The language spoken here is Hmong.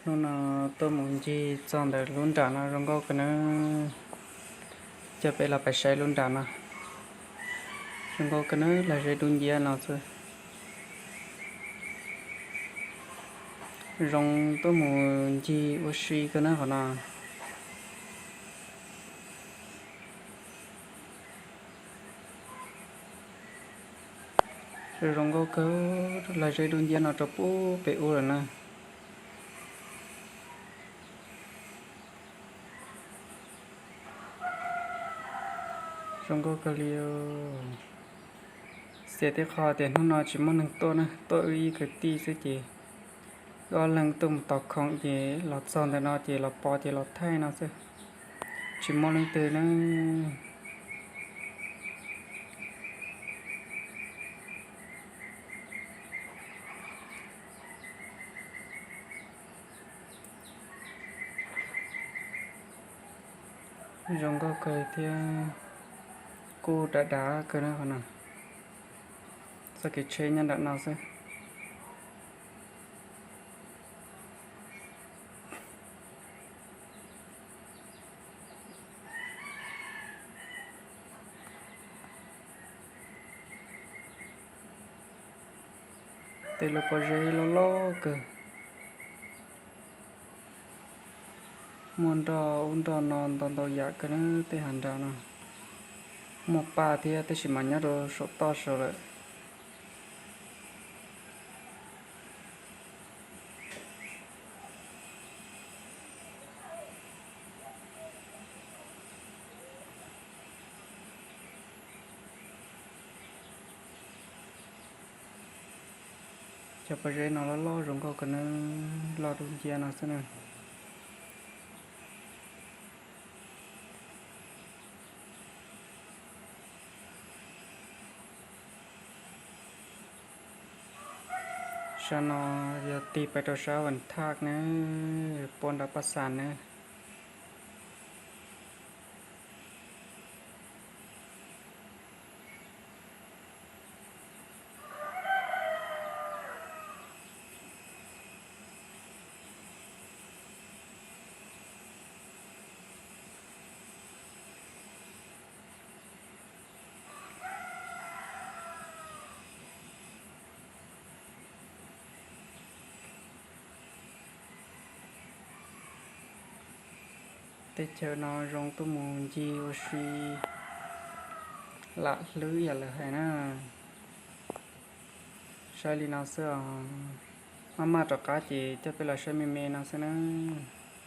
Hnub no tuaj mus ncig txog ntawm lub nram no zoo nkauj kawg nawb. Coj peb los pais saib lub nram no. Zoo nkauj kawg nawb, lag zeb dub nciab no xwb. Zoo tuaj mus ncig ua si kawg nawb qhov no. Zoo nkauj kawg, lag zeb dub nciab no rau pub pem ub lawm na. Zoo nkauj kawg li. Xiam tib qho tias hnub no tsis muaj neeg tuaj na, tuaj wb ib kwv tij xwb ces wb ob leeg tuaj mus tos khoom ces los txog ntawm no ces los pom ces los thaij no xwb, tsis muaj leej twg na. Zoo nkauj kawg thiab kuj dav dav kawg na qhov no. Txoj kev tsheb nyob nram no xwb. Tej lub pob zeb loj loj kawg, muaj nroj ub nroj no ntau ntau yam kawg na. Tej hav nrad no muaj paj thiab tab sis mas nyob rau saum toj saud lawm. Cov pob zeb no loj loj zoo nkauj kawg na, loj dub nciab no xwb na. Sab no yog tig pais rau sab Vas Thaj na, puab nram Paj Xas na. Teb chaws no zoo tuaj mus ncig ua si lam hlwb yam lawv hais na. Saib li no xwb os. Maj maj rov qab ces coj peb los saib me me no xwb nawb.